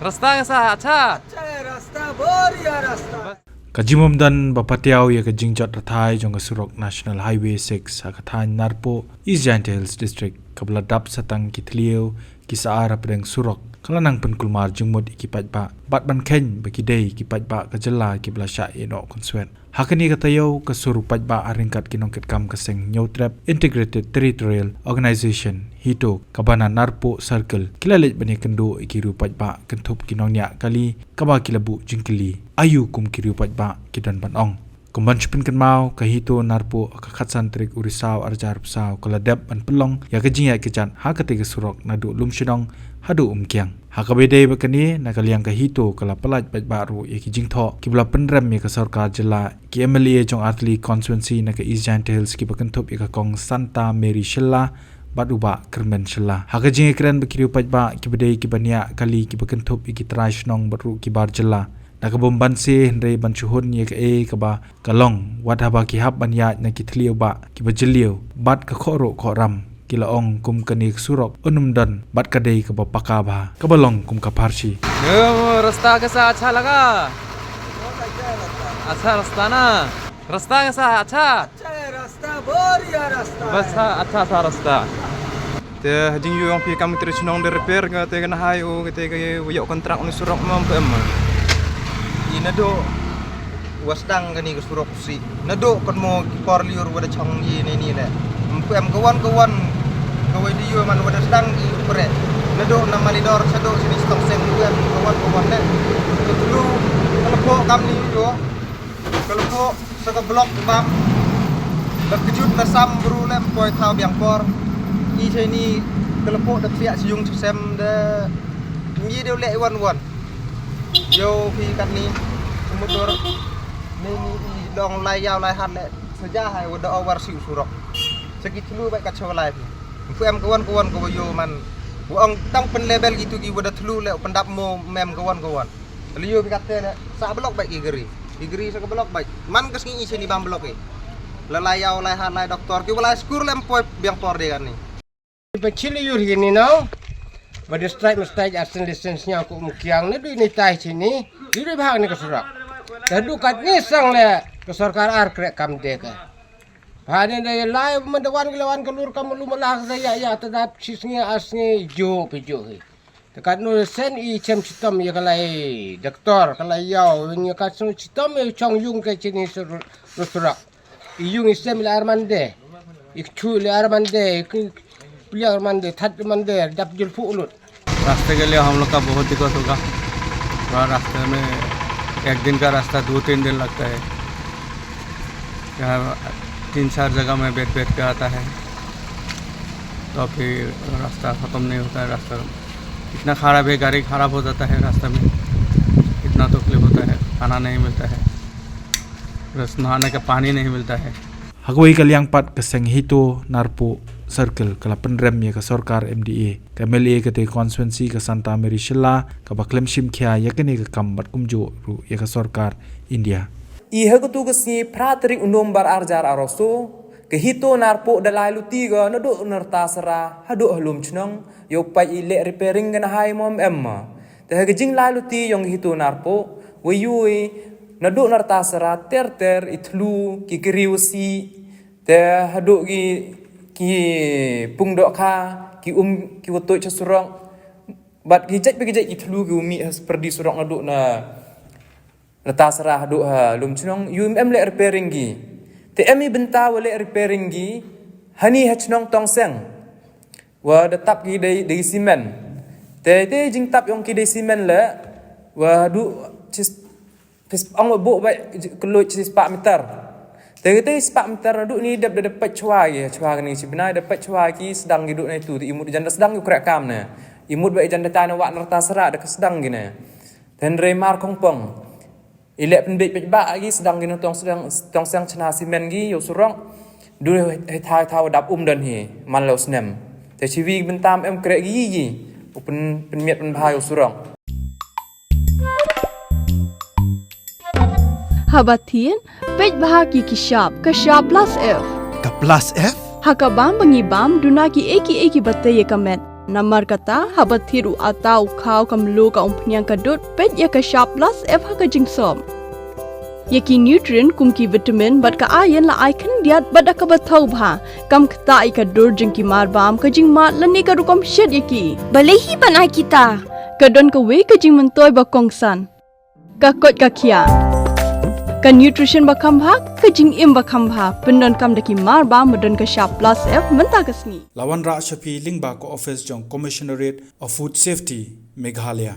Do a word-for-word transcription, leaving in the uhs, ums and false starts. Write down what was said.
Rasta kaisa acha. Ka jingmom don ba patiaw ïa ka jingjot rathai jong ka surok National Highway six ha ka thaiñ Narpuh, East Jaintia Hills District, kaba la dap satang ki thliew ki sar hapdeng surok, ka la nang pynkulmar jingmut ïa ki paidbah bad ban kheiñ ba ki dei ki paidbah ka jylla kiba la shah ïehnoh khunswet. Ha kane ka taïew, ka sur u paidbah ha ryngkat ki nongkitkam ka seng Hynñiewtrep Integrated Territorial Organization, HITO, kaba na Narpuh Circle, ki la leit ban ïakynduh ïa ki riew paidbah kynthup ki nongñiah kali, kaba ki la buh jingkylli aïu kum ki riew paidbah ki don ban ong. Kum ban shu pynkynmaw, ka HITO Narpuh ha ka khatsan tarik u Risaw arhajar arphew saw ka la dep ban pynlong ïa ka jingïaid kjat ha katei ka surok naduh Lumshnong haduh Umkiang. Ha kaba ïadei bad kane, na ka liang ka HITO ka la pyllait paidbah ruh ïa ki jingthoh kiba la pynrem ïa ka sorkar jylla, ki MLA jong artylli constituency na ka East Jaintia Hills kiba kynthup ïa ka Kong Santa Mary Shylla bad u Bah Kyrmen Shylla. Ha ka jingïakren bad ki riew paidbah kiba dei kiba ñiah kali kiba kynthup ïa ki trai shnong bad ruh ki bar jylla, na ka bym banse hynrei ban shu hun ïa kaei kaba ka long, wat haba ki hap ban ïaid na ki thliew bah kiba jylliew bad ka khohruh khohram, ki la ong kum kane ka surok un ym don bad ka dei kaba paka bha, kaba long kum ka pharshi. ये वो रास्ता कैसा, अच्छा लगा? अच्छा रास्ता ना? रास्ता कैसा, अच्छा? अच्छा है रास्ता, बढ़िया रास्ता बस है। हाँ, अच्छा सा रास्ता। Te ha jingïoh ong phi kam ka trai shnong da repair, ka te ka nahai u, ka te ka ïoh kontrak ne surok, ma ym pu em. I naduh wa sdang kane ka surok si, naduh kynmo ki por lyiur wa da chong i ne ni le. Ym pu em ka wan ka wan ka wei di ïoh man wa da sdang i u pre. Naduh na Malidor shaduh sini Shtong Seng, ym pu em ka wan ka wan le. Ka tlu ka lepo kam ni ïoh. Ka lepo sa ka block bam. Da kjut da sam bru lem poi thaw biang por. I chai ni ka lepo da psiak siung chusem da ngi deu leh wan wan. Yo phi kat ni, motor ni ni i dong lai yaw lai hat le. Saja hai wa da over si u surok. Sa ki thlu bai kat chawlai phi. Pu em ka wan ka wan ka wa yo man. Wa ong tang pen level gitu ki wa da thlu le, pen dap mo mem ka wan ka wan. Liu bi kate ne, sa block bai ki gari. Ki gari sa ka block bai. Man ka sngi i sini bam block i. La lai yaw, lai hat, lai doktor. Ki wa lai skur lem poi biang por de kan ni. Ba chili yur hi ni nau. Ba district mesti asen license nya ku Umkiang ne du ni tai sini. Di du bhag ni ka surak. Da du kat ni sang le ka sorkar ar krek kam de ka. Ba ni da lai man da wan ki la wan ka lur kam lu ma la da ya ya ta da chi sngi ar sngi jo pi jo hi. Te katno sen i chem chitom ïa ka lai doktor, ka lai yaw, ïa katno chitom ïa chong yung ka chini sur-, ru surak. I yung i sem ïa la armande. I chu ïa la armande, i ku ïa la armande, that armande, dap jul phu lut. रास्ते के लिए हम लोग का बहुत दिक्कत होगा। थोड़ा रास्ते में एक दिन का रास्ता दो तीन दिन लगता है। यहाँ तीन चार जगह में बैठ बैठ के आता है, तो फिर रास्ता ख़त्म नहीं होता है। रास्ता इतना ख़राब है, गाड़ी ख़राब हो जाता है रास्ता में, इतना तकलीफ होता है, खाना नहीं मिलता है, बस नहाने का पानी नहीं मिलता है। Ha kawei ka liang pat, ka seng HITO Narpuh Circle ka la pynrem ïa ka sorkar M D A, ka M L A ka te constituency ka Santa Mary Shylla, kaba khlem shim khia ïa kane ka kam bad kumjuh ruh ïa ka sorkar India. I ha katu ka sngi phra tarik u November arhajar arphew saw, ka HITO Narpuh da lai luti ka naduh na Rtasra haduh ha Lumshnong, ïoh pait i leh repairing ka nahai mo em. Te ha ka jinglai luti ïong ka HITO Narpuh, wa ïoh i naduh na Rtasra ter ter i thlu, ki kri wa si, te haduh ki, ki pung dohkha, ki um, ki wa tuid sha surok. Bad ki jait ba ki jait ki thlu ki wa mih ha pyrdi surok naduh na Rtasra haduh ha Lumshnong, ïoh em leh repairing ki. Te em i bynta wa leh repairing ki hani ha chnong Tongseng. Wa da tap ki dei, dei simen. Te, te jingtap ïong ki dei simen le, wa haduh chis, chis, ong wa buh bai, kloi chispah meter. Te, te chispah meter naduh ni dep da, da peit chwa ki, chwa kani chi bnai da peit chwa ki sdang ki duh na itu, te i mut jan da sdang ki krek kam ne. I mut bai jan da tai na wa na Rtasra da ka sdang ki ne. Te hynrei mar khongpong. I leh pynbeit beit ba ki sdang ki na Tongseng, Tongseng chna simen ki ïa u surok. Du hei thaw, hei thaw dap um don hi man la u snem. Te chi wi bynta em krek ki, ki u pyn, pynmiat pynbha ïa u surok. Haba thin, peit bha ki ki shap, ka shap plus F. Ka plus F? Ha ka bam ba ngi bam, duna ki ei ki ei ki ba tei ïa ka met. Namar kata, haba thied u atta, u khaw, ka mluh, ka umphniang, ka dud, peit ïa ka Shap Plus F ha ka jingsop. Ïa ki nutrient kum ki vitamin bad ka iron la ai khyndiat bad da kaba thaw bha. Kam ktah ïa ka dur jong ki marbam, ka jingmad lane ka rukom shet ïa ki. Balei hi ban ai kita? Ka don kawei ka jingmyntoi ba kongsan. Ka koit ka khiah. Ka nutrition ba kham bha, ka jingim ba kham bha. Pyndonkam da ki marbam ba don ka Shap Plus F mynta ka sngi. La wanrah sha phi lyngba ka office jong Commissionerate of Food Safety, Meghalaya.